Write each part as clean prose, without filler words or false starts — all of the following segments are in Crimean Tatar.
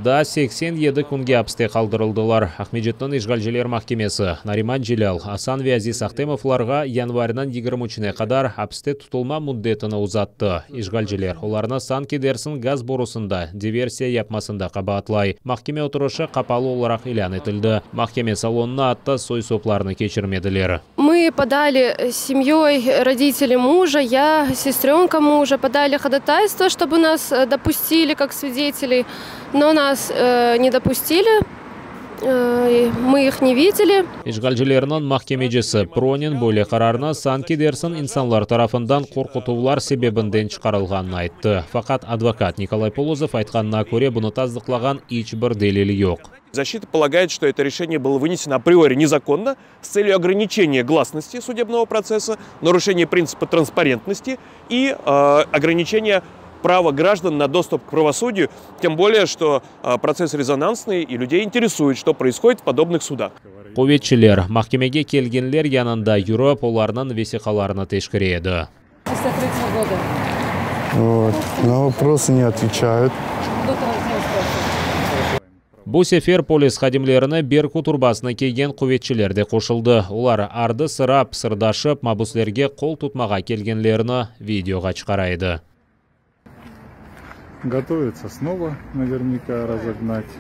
Daa 87 künge apiste qaldırıldılar. Aqmescitniñ işğalciler mahkemesi Nariman Celâl, Asan ve Aziz Ahtemovlarğa yanvarniñ 23-ne qadar apiste tutulma müddetini uzattı. İşğalciler olarnı sanki dersiñ gaz borusında diversiya yapmasında qabaatlay. Mahkeme oturışı qapalı olaraq ilân etildi. Mahkeme salonına atta soy-soplarnı keçirmediler. Мы подали с семьей, родители мужа, я, сестренка мужа, подали ходатайство, чтобы нас допустили как свидетелей, но нас не допустили, мы их не видели. İşğalcilerniñ mahkemecisi Pronin böyle qararnı sanki dersiñ insanlar tarafından qorqutuvlar sebebinden çıqarılğanını ayttı. Faqat advokat Nikolay Polozov aytqanına köre, bunı tasdıqlağan iç bir delil yoq. Защита полагает, что это решение было вынесено априори незаконно с целью ограничения гласности судебного процесса, нарушения принципа транспарентности и ограничения права граждан на доступ к правосудию, тем более, что процесс резонансный и людей интересует, что происходит в подобных судах. Quvetçiler, mahkemege kelgenler yanında yürip, olarnıñ vesiqalarını teşkere edi. Вот. На вопросы не отвечают. Bu sefer polis hadimlerine Berkut urbasını kiygen quvetçiler de qoşuldı. Olar ardı-sıra pısırdaşıp, mabüslerge qol tutmağa kelgenlerni videoğa çıqara edi. Готовятся снова наверняка разогнать.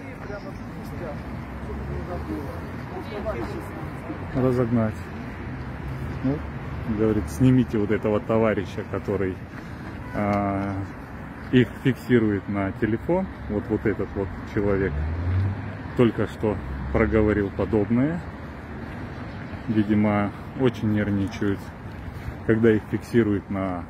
Разогнать. Ну, говорит, снимите вот этого товарища, который их фиксирует на телефон. Вот, вот этот вот человек только что проговорил подобное. Видимо, очень нервничают, когда их фиксируют на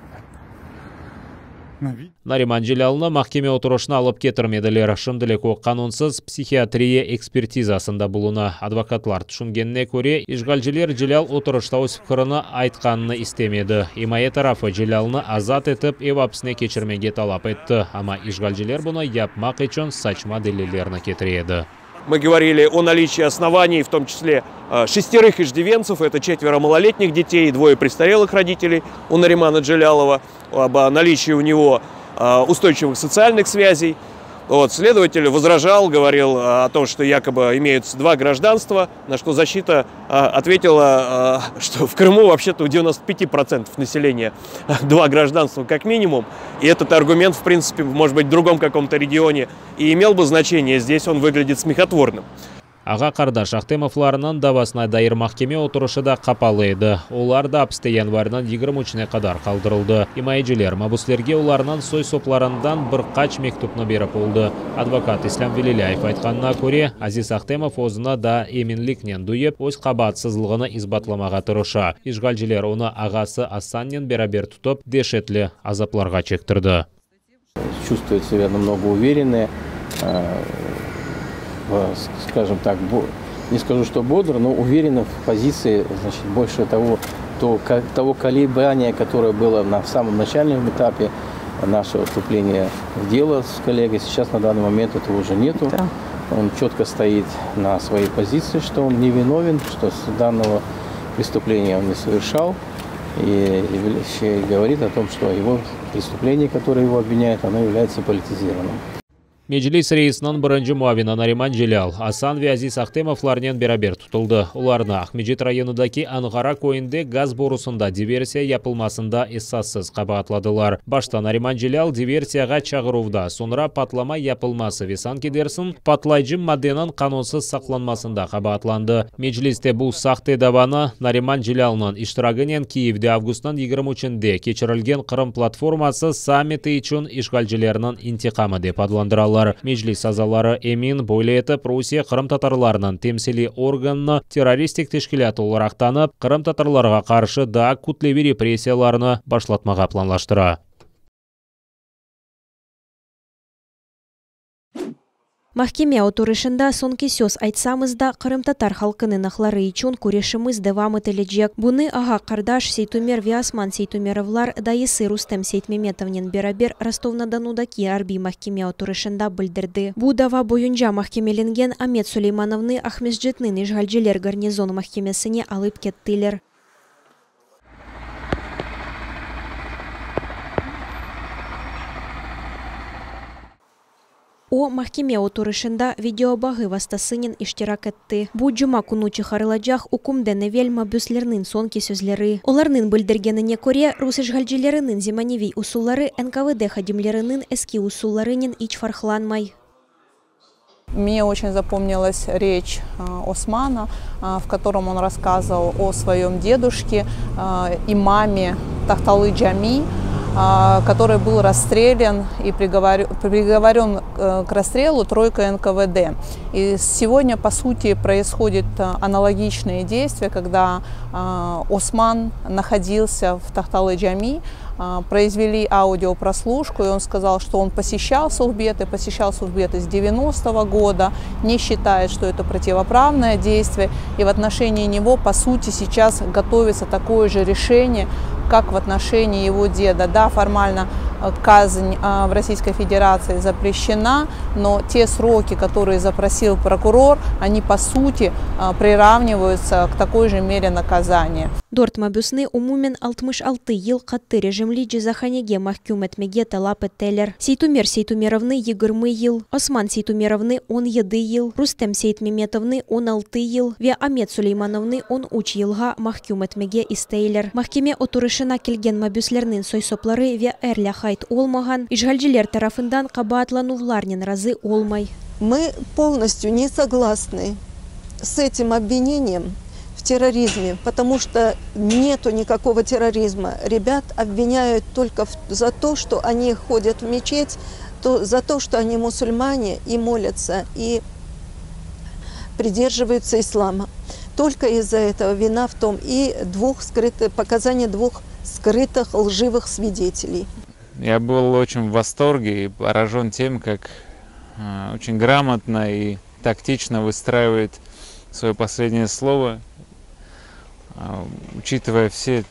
Nariman Celâlnı mahkeme oturışına alıp ketirmediler. Şimdilik o qanunsız psihiatriya ekspertizasında buluna. Advokatlar tüşüngenine köre, işğalciler Celâl oturışta öz fikirini aytqanını istemedi. İmaye tarafı Celâlnı azat etip, ev apsine keçirmege talap etti, amma işğalciler bunı yapmaq içün saçma delillerni ketire edi. Мы говорили о наличии оснований, в том числе шестерых иждивенцев, это четверо малолетних детей и двое престарелых родителей у Наримана Джелялова, об наличии у него устойчивых социальных связей. Вот, следователь возражал, говорил о том, что якобы имеются два гражданства, на что защита ответила, что в Крыму вообще-то у 95% населения два гражданства как минимум. И этот аргумент, в принципе, может быть, в другом каком-то регионе и имел бы значение, здесь он выглядит смехотворным. Ağa-qardaş Ahtemovlarnıñ davasına dair mahkeme oturışı da qapalı edi. Olar da apiste yanvarniñ 23-ne qadar qaldırıldı. İmayeciler mabüslerge olarnıñ soy-soplarından bir qaç mektüpni berip oldı. Advokat İslâm Velilâyev aytqanına köre, Aziz Ahtemov özüni daa eminliknen duyıp, öz qabaatsızlığını isbatlamağa tırışa. İşğalciler onı ağası Asannen beraber tutıp, deşetli azaplarğa çektirdi. Чувствует себя намного увереннее, скажем так, не скажу, что бодро, но уверенно в позиции, значит, больше того колебания, которое было на самом начальном этапе нашего вступления в дело с коллегой, сейчас на данный момент этого уже нету. Он четко стоит на своей позиции, что он невиновен, что с данного преступления он не совершал. И говорит о том, что его преступление, которое его обвиняют, оно является политизированным. Meclis reisiniñ birinci muavini Nariman Celâl, Asan ve Aziz Ahtemovlarnen beraber tutuldı. Olarnı Aqmescit rayonındaki Anğara köyünde gaz borusında diversiya yapılmasında esassız qabaatladılar. Başta Nariman Celâl diversiyağa çağıruvda, soñra patlama yapılması ve sanki dersiñ patlayıcı maddeniñ qanunsız saqlanmasında qabaatlandı. Mecliste bu sahte davanı Nariman Celâlnıñ iştiragınen Kiyevde avgustnıñ 23-nde keçirilgen Qırım platforması sammiti içün işğalcilerniñ intiqamı dep adlandıralar. Meclis azaları emin, böyle etip Rusiye qırımtatarlarnıñ temsiliy organını terroristik teşkilât olaraq tanıp, qırımtatarlarğa qarşı daa kütleviy repressiyalarnı başlatmağa planlaştıra. Mahkeme oturışında soñki söz aytsamız da, qırımtatar halqınıñ aqları içün küreşimiz devam etilecek. Bunı ağa-qardaş Seytumer ve Osman Seytumerovlar dayısı Rustem Seytmemetovnen beraber Rostov-na-Donudaki arbiy mahkeme oturışında bildirdi. Bu dava boyunca mahkemelengen Amet Suleymanovnı Aqmescitniñ işğalciler garnizon mahkemesine alıp kettiler. O, mahkeme oturışında videobağı vastasınen iştirak etti. Bu, cuma künü çıqarılacaq ükümden evel mabüslerniñ soñki sözleri. Olarnıñ bildirgenine köre, rus işğalcileriniñ zemaneviy usulları NKVD hadimleriniñ eski usullarınen iç farqlanmay. Mne очень запомнилась речь Османа, в котором он рассказывал о своем дедушке, имаме Тахталы Джами, который был расстрелян и приговорен к расстрелу тройкой НКВД. И сегодня, по сути, происходят аналогичные действия, когда Осман находился в Тахталы Джами, произвели аудиопрослушку, и он сказал, что он посещал Сухбеты, посещал Сухбеты с 90-го года, не считает, что это противоправное действие, и в отношении него, по сути, сейчас готовится такое же решение, как в отношении его деда. Да, формально казнь в Российской Федерации запрещена, но те сроки, которые запросил прокурор, они по сути приравниваются к такой же мере наказания. Dört mabüsni umumen 66 yıl qattı rejimli cezahanege mahküm etmege talap eteler. Seytumer Seytumerovnı 20 yıl, Osman Seytumerovnı 17 yıl, Rustem Seytmemetovnı 16 yıl ve Amet Suleymanovnı 13 yılğa mahküm etmege isteyler. Mahkeme oturışına kelgen mabüslerniñ soy-sopları ve er lâqayt olmağan işğalciler tarafından qabaatlanuvlarnen razı olmay. Мы полностью не согласны с этим обвинением в терроризме, потому что нету никакого терроризма. Ребят обвиняют только за то, что они ходят в мечеть, то, за то, что они мусульмане и молятся, и придерживаются ислама. Только из-за этого вина в том и двух скрытых, показания двух скрытых лживых свидетелей. Я был очень в восторге и поражен тем, как очень грамотно и тактично выстраивает свое последнее слово, учитывая все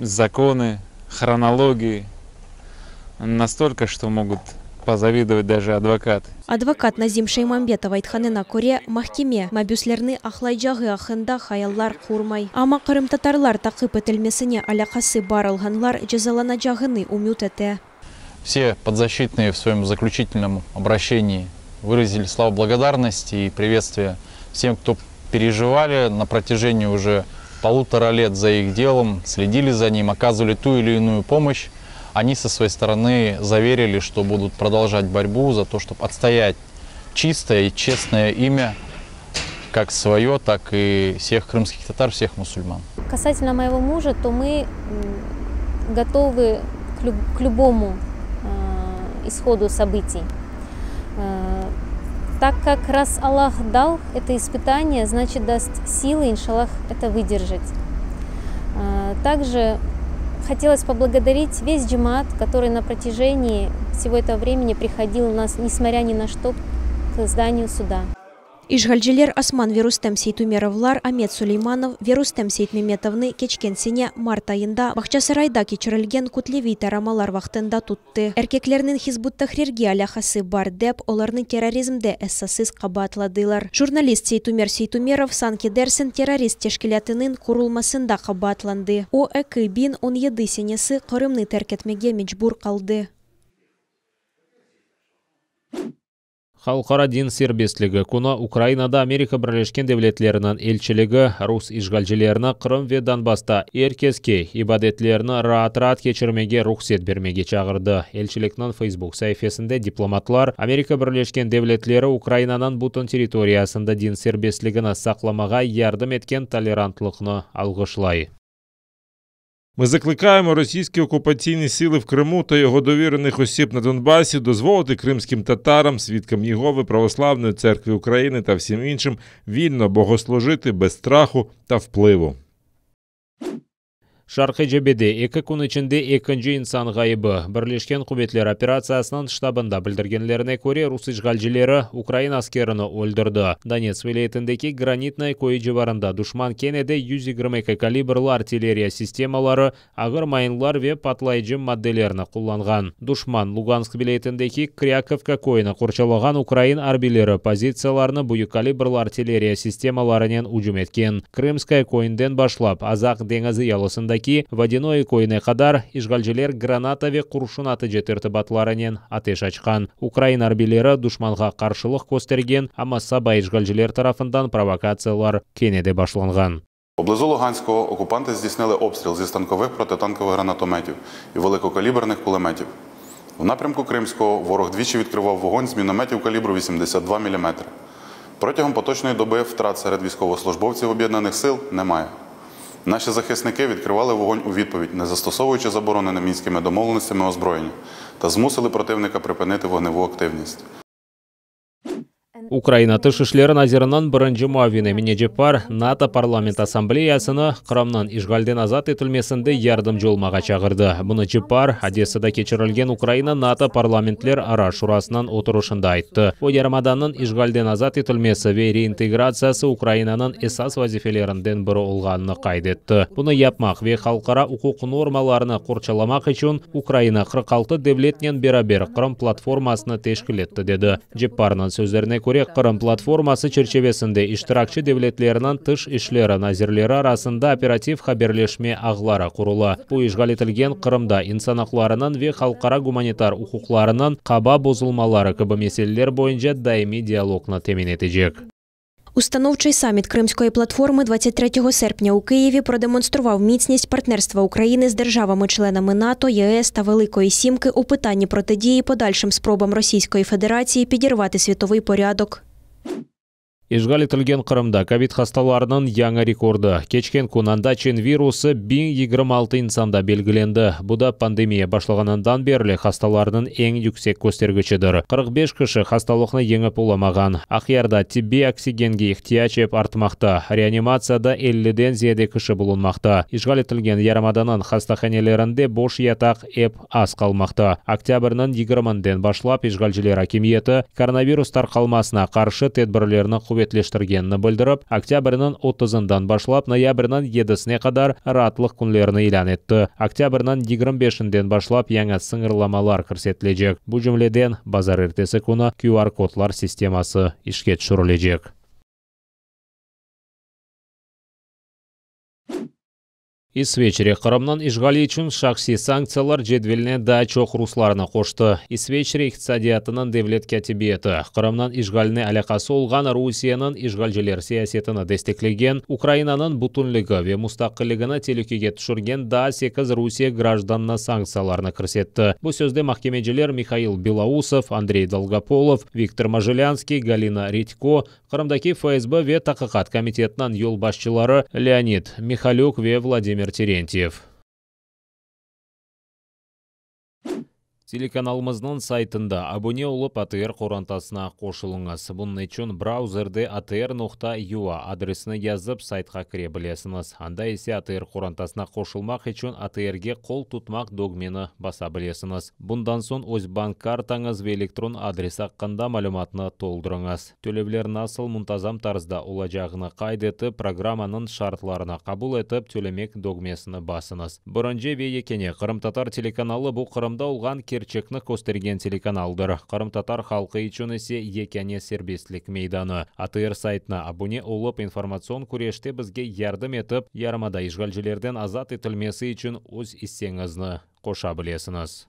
законы, хронологии, настолько, что могут позавидовать даже адвокаты. Advokat Nazim Şeymambetov aytqanına köre, mahkeme mabüslerni aqlaycağı aqqında hayallar qurmay. Amma qırımtatarlar taqip etilmesine alâqası bar olğanlar cezalanacağını ümüt ete. Все подзащитные в своем заключительном обращении выразили слова благодарности и приветствия всем, кто переживали на протяжении уже полутора лет за их делом, следили за ним, оказывали ту или иную помощь. Они со своей стороны заверили, что будут продолжать борьбу за то, чтобы отстоять чистое и честное имя как свое, так и всех крымских татар, всех мусульман. Касательно моего мужа, то мы готовы к любому исходу событий. Так как раз Аллах дал это испытание, значит даст силы, иншаллах, это выдержать. Также хотелось поблагодарить весь джамаат, который на протяжении всего этого времени приходил у нас, несмотря ни на что, к зданию суда. İşğalciler Osman ve Rustem Seytumerovlar, Amet Suleymanov ve Rustem Seytmemetovnı keçken sene mart ayında Bağçasarayda keçirilgen kütleviy taramalar vaqtında tuttı. Erkeklerniñ Hizb ut-Tahrirge alâqası bar dep, olarnı terrorizmde esassız qabaatladılar. Jurnalist Seytumer Seytumerov sanki dersiñ terrorist teşkilâtınıñ qurulmasında qabaatlandı. O, 2017 senesi Qırımnı terk etmege mecbur qaldı. Halqara din serbestligi künü Ukrainada Amerika Birleşken Devletleriniñ elçiligi rus işğalcilerini Qırım ve Donbassta er keske ibadetlerini raat-raat keçirmege ruhset bermege çağırdı. Elçilikniñ Facebook saifesinde diplomatlar Amerika Birleşken Devletleri Ukrainanıñ bütün territoriyasında din serbestligini saqlamağa yardım etken tolerantlıqnı alğışlay. Ми закликаємо російські окупаційні сили в Криму та його довірених осіб на Донбасі дозволити кримським татарам, свідкам Єгови, Православної церкви України та всім іншим вільно богослужити без страху та впливу. Şarqiy cebede eki kün içinde ekinci insan ğayıbı. Birleşken quvetler operatsiyasınıñ ştabında bildirgenlerine köre, rus işğalcileri ukrain askerini öldürdi. Donetsk vilâyetindeki Granitnoye köyü civarında duşman kene de 122 kalibrlı artilleriya sistemaları, ağır mayınlar ve patlayıcı maddelerni qullanğan. Duşman, Lugansk vilâyetindeki Krâkovka köyüni qorçalağan ukrain arbiyleri pozitsiyalarını büyük kalibrlı artilleriya sistemalarınen ücüm etken. Krımskoye köyünden başlap, Azaq deñizi yalısındaki Vodânoye köyüne qadar işğalciler granata ve qurşun atıcı tertibatlarınen ateş açqan. Ukrain arbiyleri duşmanğa qarşılıq köstergen, amma saba işğalciler tarafından provokatsiyalar kene de başlanğan. Поблизу Луганського окупанти здійснили обстріл зі станкових протитанкових гранатометів і великокаліберних кулеметів. В напрямку Кримського ворог двічі відкривав вогонь з мінометів калібру 82 мм. Протягом поточної доби втрат серед військовослужбовців об'єднаних сил немає. Наші захисники відкривали вогонь у відповідь, не застосовуючи заборонене мінськими домовленостями озброєння, та змусили противника припинити вогневу активність. Ukraina Tış işleri naziriniñ birinci muavini Emine Ceppar NATO Parlament Assambleyasını Qırımnıñ işğalden azat etilmesinde yardımcı olmağa çağırdı. Bunı Ceppar Odessada keçirilgen Ukraina-NATO parlamentlerara şurasınıñ oturışında ayttı. O, yarımadanıñ işğalden azat etilmesi ve reintegratsiyası Ukrainanıñ esas vazifelerinden biri olğanını qayd etti. Bunı yapmaq ve halqara uquq normalarını qorçalamaq içün Ukraina 46 devletnen beraber Qırım platformasını teşkil etti, dedi. Cepparnıñ sözlerine köre, Qırım platforması çerçivesinde iştirakçi devletlerniñ tış işleri nazirleri arasında operativ haberleşme ağları qurula. Bu işğal etilgen Qırımda insan aqlarınıñ ve halqara gumanitar uquqlarınıñ qaba bozulmaları kibi meseleler boyunca daimiy dialognı temin etecek. Установчий саміт Кримської платформи 23 серпня у Києві продемонстрував міцність партнерства України з державами-членами НАТО, ЄС та Великої Сімки у питанні протидії подальшим спробам Російської Федерації підірвати світовий порядок. İşğal etilgen Qırımda kovid hastalarınıñ yañı rekordı. Keçken kün anda çin virusı 1026 insanda belgilendi. Bu da pandemiya başlağanından berli hastalarnıñ eñ yüksek köstergiçidir. 45 kişi hastalıqnı yeñip olamağan. Aqyarda tibbiy oksigenge ihtiyac ep artmaqta. Reanimatsiyada elliden ziyade kişi bulunmaqta. İşğal etilgen yarımadanıñ hastahanelerinde boş yataq ep az qalmaqta. Oktâbrniñ yigirminden başlap işğalciler akimiyeti koronavirus tarqalmasına qarşı tedbirlerni quvetleştirgenini bildirip, oktâbrniñ otuzından başlap noyabrniñ yedisine qadar raatlıq künlerini ilân etti. Oktâbrniñ 25-inden başlap yañı sıñırlamalar kirsetilecek. Bu cümleden, bazarertesi künü QR-kodlar sisteması işke tüşürilecek. İsveçre Qırımnıñ işğali içün şahsiy sanktsiyalar cedveline daa çoq ruslarnı qoştı. İsveçre iqtisadiyatınıñ devlet kâtibiyeti, Qırımnıñ işğaline alâqası olğan Rusiyeniñ işğalciler siyasetini desteklegen, Ukrainanıñ bütünligi ve mustaqilligini telükege tüşürgen daa sekiz Rusiye grajdanına sanktsiyalarnı kirsetti. Bu sözde mahkemeciler Mihail Belousov, Andrey Dolgopolov, Viktor Mojelânskiy, Galina Redko, Qırımdaki FSB ve Taqiqat komitetiniñ yolbaşçıları Leonid Mihalük ve Vladimir Terentyev. Telekanalımıznıñ saytında abune olıp ATR qorantasına qoşulıñız. Bunıñ içün brauzerde atr noqta ua adresini yazıp saytqa kire bilesiñiz. Anda ise ATR qorantasına qoşulmaq içün ATRge qol tutmaq dögmeni basa bilesiñiz. Bundan soñ öz bank kartañız ve elektron adresi aqqında malümatnı toldurıñız. Tölevler nasıl muntazam tarzda olacağını qayd etip, programmanıñ şartlarını qabul etip, Tölemek dögmesini basıñız. Birinci ve yekâne qırımtatar telekanalı bu Qırımda olğan kerçekni köstergen telekanaldır. Qırımtatar halqı içün ise yekâne serbestlik meydanı. ATR saytına abune olıp, informatsion küreşte bizge yardım etip, yarımada işğalcilerden azat etilmesi içün öz isseñizni qoşa bilesiñiz.